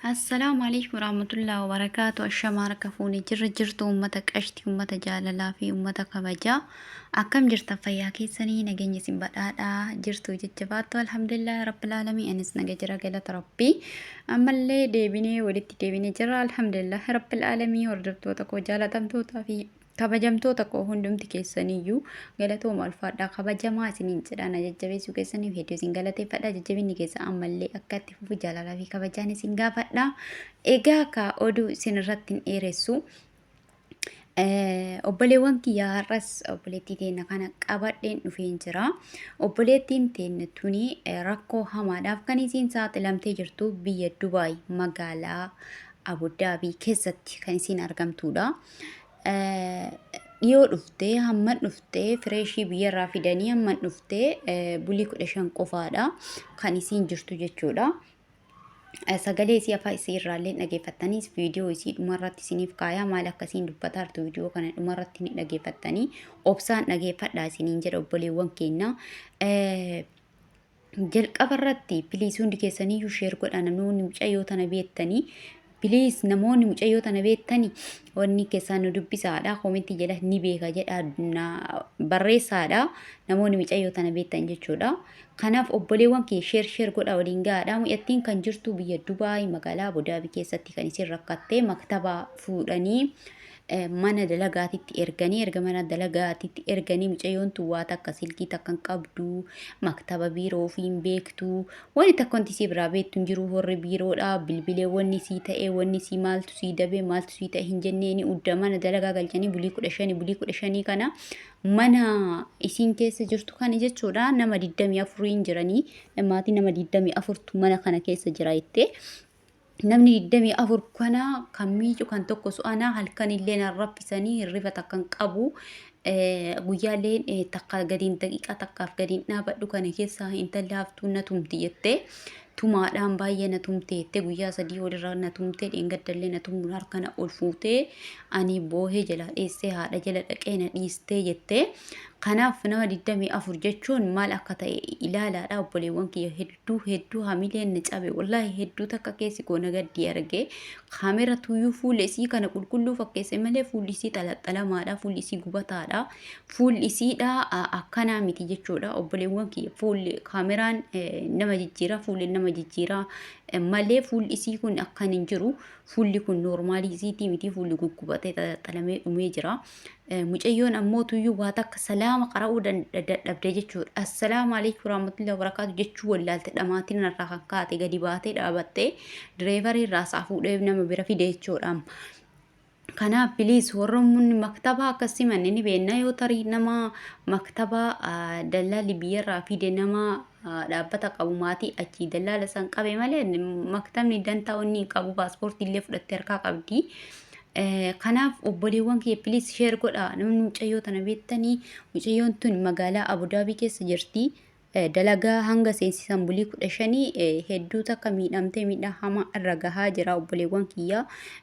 Assalaamu alaikum warahmatullahi wabarakaatu. Ashamaa harka fuune jirra jirtu uummata qashtii, uummata jaalalaa fi uummata kabajaa. Akkam jirtan fayyaa keessanii nageenya isin badhaadhaa jirtu jajjabaattu alhamdulillah rabbil aalamiin. Anis naga jira galata rabbii. Ammallee deebinee walitti deebinee jirra alhamdulillah rabbil aalamiin hordoftoota koo jaalatamtootaa fi Kabajamtoota koo hundumti keessaniyyuu galatooma ulfaadhaa kabajamaa isiniin jedha na jajjabeessuu keessaniif hedduu isin galateeffadha jajjabinni keessa ammallee akka itti fufu jaalalaa fi kabajaan isin gaafadha. Egaa ka oduu isin irratti hin dheeressu. Obboleewwan kiyya har'as obboleettii teenna kana qabadheen dhufeen jira. Obboleettiin teenna tuni rakkoo hamaadhaaf kan isiin saaxilamtee jirtu biyya Dubaay magaalaa Abudaabii keessatti kan isiin argamtuudha. Dhiyoo dhuftee hamma dhuftee fireeshii biyyarraa fidanii hamma dhuftee bulii 15 qofaadha kan isiin jirtu jechuudha. Sagalee isii afaan isii irraallee dhageeffattanii viidiyoo isii dhumarratti isiniif kaayaa maal akkasiin dubbataa jirtu viidiyoo kana dhumarratti ni dhageeffattanii obsaan dhageeffadhaa isiniin jedha obboleewwan keenya. Jalqaba irratti please hundi keessaniyyuu share godhaa namoonni mucayyoo tana beektanii please namoonni mucayyoo tana beektanii wanni keessaan nu dubbisaadha koomentii jala ni beeka jedha barreessaadha namoonni mucayyoo tana beektan jechuudha. Kanaaf obboleewwan kee share share godhaa waliin gahaadha. Mucattiin kan jirtu biyya Dubaay magaalaa Abudaabii keessatti kan isin rakkattee maktaba fuudhanii mana dalagaatitti erganii erga mana dalagaatitti erganii mucayyoon tun waa takka silkii takka hin qabdu maktaba biiroo ofii hin beektu wani takka wanti isii biraa beektu hin jiru warri biiroodha bilbilee wanni sii ta'e wanni sii maaltu sii dabee maaltu sii ta'e hin jenneeni udda mana dalagaa galchanii bulii 15 bulii 15 kana mana isiin keessa jirtu kana jechuudha nama 24 jiranii maatii nama 24tu mana kana keessa jira jettee Namni 24 kana kan miicu kan tokko su'anaa halkan illee nan raffisanii hirriba takka hin qabu. Guyyaallee takka gadiin daqiiqaa takkaaf gadiin dhaabadhu kana keessa intalli haftuu na tumti jettee tumaadhaan baay'ee na tumte jettee guyyaa sadii olirra na tumte dheengaddallee na tumuun harka na ol fuutee ani boohee jalaa dheessee haadha jala dhaqee na dhiistee jettee. Kanaaf nama 24 jechuun maal akka ta'e ilaalaadha obboleewwan kiyya hedduu. Hedduu hedduu hamileen na cabe wallaahi hedduu takka keessi koo na gaddii arge kaamera tuyyuu fuula isii kana qulqulluu fakkeesse malee fuulli isii xalaxalamaadha fuulli isii gubataadha fuulli isiidha akkanaa miti jechuudha obboleewwan kiyya fuulli kaameraan nama jijjiira fuulli nama jijjiira malee fuulli isii kun akkan hin jiru fuulli kun noormaalii isiitii miti fuulli guggubatee xalaxalamee dhumee jira. Mucayyoon ammoo tuyyuu waa takka salaama qara'uu dadhabde jechuudha. Assalaamu alaikum warahmatullahi wabarakaatu jechuu wallaalte dhamaatiin irraa kan kaate gadi baatee dhaabattee direevarii irraa isaa fuudhee nama bira fide jechuudha. Kanaaf biliis warroonni maktabaa akka simanne ni beekna yoo tarii nama maktabaa dallaalli biyyarraa fide nama dhaabbata qabu maatii achii dallaala san qabe malee maktabni dantaa inni hin qabu paaspoortii illee fudhattee harkaa qabdi. Kanaaf obboleewwan kiyya please share godhaa namni mucayyoo tana beektanii mucayyoon tun magaalaa Abudaabii keessa jirti. Dalagaa hanga seensisan bulii 15 hedduu takka miidhamtee miidhaa hamaa irra gahaa jira obboleewwan kiyya.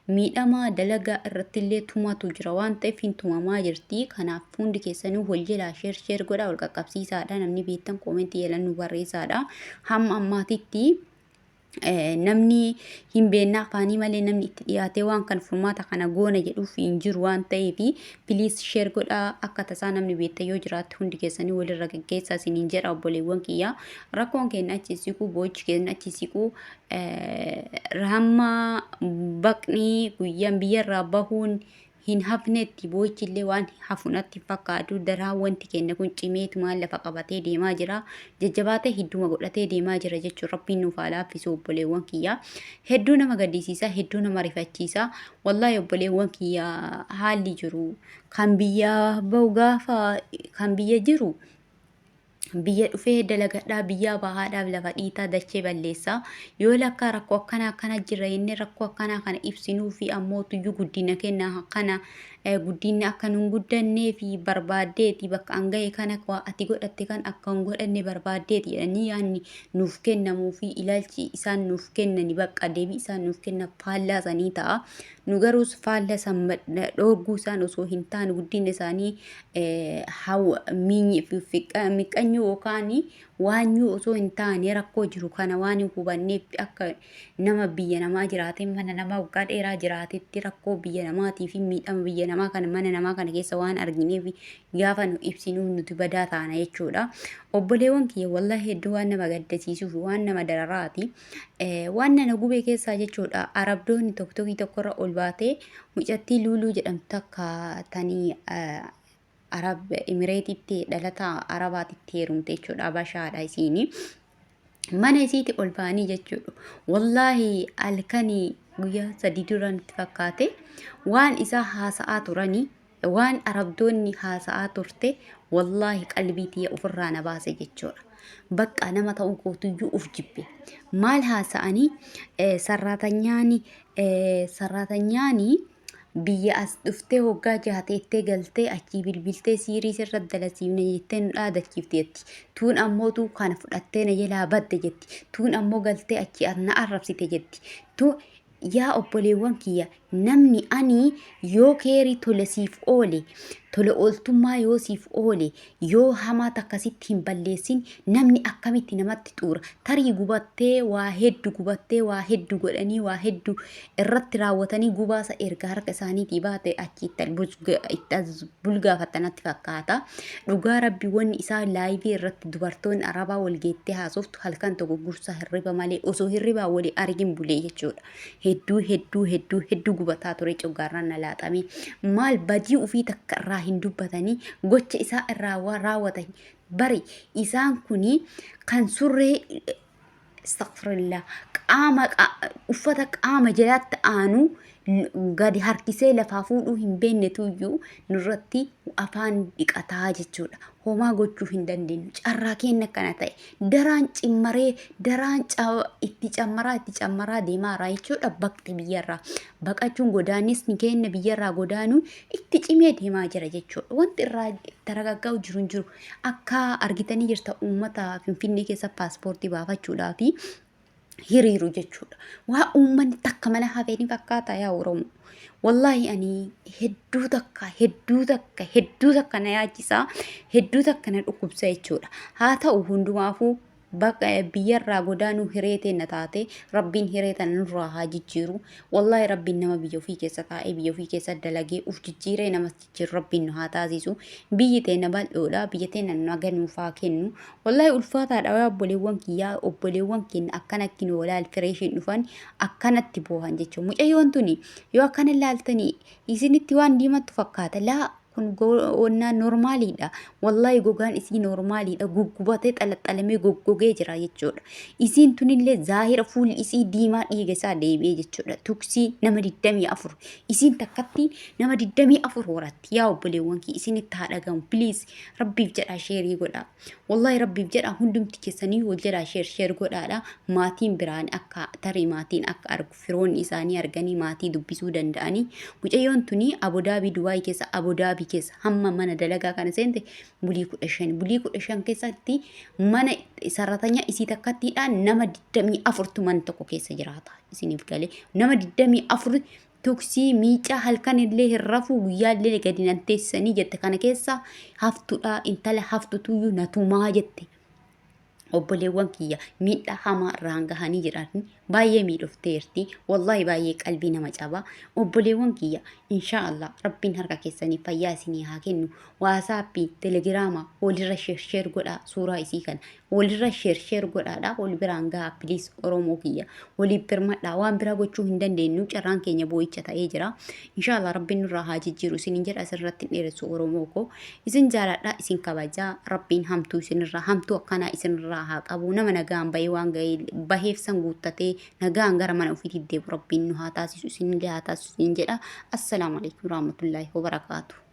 Miidhama dalagaa irrattillee tumatu jira waan ta'eef hin tumamaa jirti. Kanaaf hundi keessanuu wal jalaa share share godhaa wal qaqqabsiisaadha namni beektan koomentii jala nu barreessaadha. Hamma ammaatitti namni hin beekna afaanii malee namni itti dhiyaatee waan kan furmaata kana goona jedhuuf hin jiru waan ta'eef please share godhaa akka tasaa namni beektan yoo jiraatte hundi keessanii walirra gaggeessaa isiniin jedha obboleewwan kiyya rakkoon keenya achi siquu boochi keenya achi siquu hamma baqni guyyaan biyyarraa bahuun hin hafnetti boo'ichillee waan hafu natti hin fakkaatu. Daraan wanti keenya kun cimeetumaan lafa qabatee deemaa jira. Jajjabaatee hidduma godhatee deemaa jira jechuun rabbiin nuuf haa laaffisu obboleewwan kiyya. Hedduu nama gaddisiisa, hedduu nama rifachiisa. Wallaahi obboleewwan kiyya haalli jiru kan biyya bahu gaafa kan biyya jiru biyya dhufee dalagadhaa biyyaa bahaadhaaf lafa dhiitaa dachee balleessaa yoo lakkaa rakkoo akkanaa akkana jira inni rakkoo akkanaa kana ibsinuu fi ammoo tuyyuu guddina kenna kana guddinni akka nun guddannee fi barbaaddeeti bakka an gahe kana waa ati godhatte kan akka hin godhanne barbaaddeeti jedhanii yaanni nuuf kennamuu fi ilaalchi isaan nuuf kennani bakka deebii isaan nuuf kenna faallaa sanii ta'a. Nu garuus faalla san dhoorguu isaan osoo hin taane guddina isaanii miqqanyuu yookaan waanyuu osoo hin taane rakkoo jiru kana waan hin hubanneef akka nama biyya namaa jiraatee mana namaa waggaa dheeraa jiraatetti rakkoo biyya namaatii fi miidhama biyya namaa kana mana namaa kana keessa waan argineef gaafa nu ibsinu nuti badaa taana jechuudha. Obboleewwan kiyya wallahi hedduu waan nama gaddisiisuuf waan nama dararaati. Waan nana gubee keessaa jechuudha arabdoonni tokko tokki tokkorra ol baatee mucattii luuluu jedhamtu takka tanii Arab Imireetitti dhalata Arabaatitti heerumte jechuudha Abashaadha isiini. Mana isiiti ol ba'anii jechuudha. Wallaahi halkanii guyyaa 3 dura natti fakkaate waan isaa haasa'aa turanii waan arabdoonni haasa'aa turte wallaahi qalbii tiyya ofirraa na baase jechuudha. Bakka nama ta'uu kootuyyuu uf jibbe. Maal haasa'anii sarraatanyaani sarraatanyaani biyya as dhuftee hoggaa jaha teettee galtee achii bilbiltee siirii sirra dalasiifne jettee nu dhaadachiifte jetti. Tuun ammoo tuu kana fudhattee na jalaa badde jetti. Tuun ammoo galtee achii as na arrabsite jetti. Tuun yaa obboleewwan kiyya namni ani yoo keerii tole siif oole tole ooltummaa yoo siif oole yoo hamaa takka sitti hin balleessin namni akkamitti namatti xuura tarii gubattee waa heddu gubattee waa heddu godhanii waa heddu irratti raawwatanii gubaasa erga harka isaaniitii baate achi itti as bulgaafatta natti fakkaata. Dhugaa rabbi wanni isaa laayivii irratti dubartoonni arabaa wal geettee haasoftu halkan tokko gursa hirriba malee osoo hirribaa walii argin bulee jechuudha. Hedduu hedduu hedduu hedduu gubataa ture coggaarraan na laaxamee maal badii ufii takka irraa hin dubbatanii gocha isaa irraa waan raawwatan bari isaan kuni kan surree Astaghfirullah. Qaama uffata qaama jalaatti aanu gadi harkisee lafaa fuudhuu hin beeknetuyyuu nurratti afaan dhiqataa jechuudha. Homaa gochuu hin dandeenyu. Carraa keenya akkana ta'e. Daraan cimmaree daraan itti cammaraa itti cammaraa deemaara jechuudha baqti biyyarraa. Baqachuun godaannisni keenya biyyarraa godaanuu itti cimee deemaa jira jechuudha. Wanti irraa taragaggaa'u jiru hin jiru. Akka argitanii jirta uummata Finfinnee keessa paaspoortii baafachuudhaa fi hiriiru jechuudha. Waa uummanni takka mana hafee ni fakkaata yaa Oromoo. Wallaahi ani hedduu takka hedduu takka hedduu takka na yaachisaa hedduu takka na dhukkubsa jechuudha. Haa ta'u hundumaafuu Baqa biyyarraa godaanuu hiree teenna taate rabbiin hiree tana nurraa haa jijjiiru. Wallaahi rabbiin nama biyya ofii keessa taa'ee biyya ofii keessa dalagee uf jijjiiree namas jijjiiru rabbiin nu haa taasisu. Biyyi teenna bal'oodha biyya teenna naga nuuf haa kennu. Wallaahi ulfaataadha yaa obboleewwan kiyyaa obboleewwan keenya akkanatti nu walaal fireeshiin dhufan akkanatti boohan jechuudha. Mucayyoon tuni yoo akkana ilaaltanii isinitti waan diimattu fakkaata laa Kun wannaa normaaliidha. Wallaahi gogaan isii normaaliidha. Guggubatee xalaxalamee goggogee jira jechuudha. Isiin tunillee zaahira fuulli isii diimaa dhiiga isaa deebi'ee jechuudha. Tuksii nama 24. Isiin takkatti nama 24 horatti. Yaa obboleewwan kiyya isinitti haa dhagamu. Please rabbiif jedhaa sheerii godhaa. Wallaahi rabbiif jedhaa hundumti keessanii wal jedhaa sheer sheer godhaadha. Maatiin biraan akka tarii maatiin akka argu firoonni isaanii arganii maatii dubbisuu danda'anii mucayyoon tuni Abudaabii Dubaay keessa Abudaabii keessa hamma mana dalagaa kana seente bulii 15 bulii 15 keessatti mana sarratanya isii takkattiidhaan nama 24tu mana tokko keessa jiraata isiniif galee nama 24 tuksii miicaa halkan illee hin rafuu guyyaa illee gadi nan teessisanii jette kana keessa haftuudha intala haftutuyyuu na tumaa jette. Obboleewwan kiyya miidhaa hamaa irraan gahanii jiran baay'ee miidhofteerti. Wallaahi baay'ee qalbii nama caba. Obboleewwan kiyya inshaa Allah rabbiin harka keessanii fayyaa isinii haa kennu. Waasaappii, telegiraama walirra sheer sheer godhaa suuraa isii kana walirra sheer sheer godhaadha wal biraan gahaa please Oromoo kiyya waliif birmadhaa waan biraa gochuu hin dandeenyu carraan keenya boo'icha ta'ee jira. Inshaa Allah rabbiin nurraa haa jijjiiru isiniin jedha asirratti hin dheeressu Oromoo koo. Isin jaaladha isin kabajaa rabbiin hamtuu isinirraa hamtuu akkanaa isinirraa haa qabu nama nagaan bahee waan gahee baheef san guuttatee nagaan gara mana ofiitti deebi'u rabbiin nu haa taasisu isinillee haa taasisu isin jedha assalaamu alaikum warahmatullaahi wabarakaatu.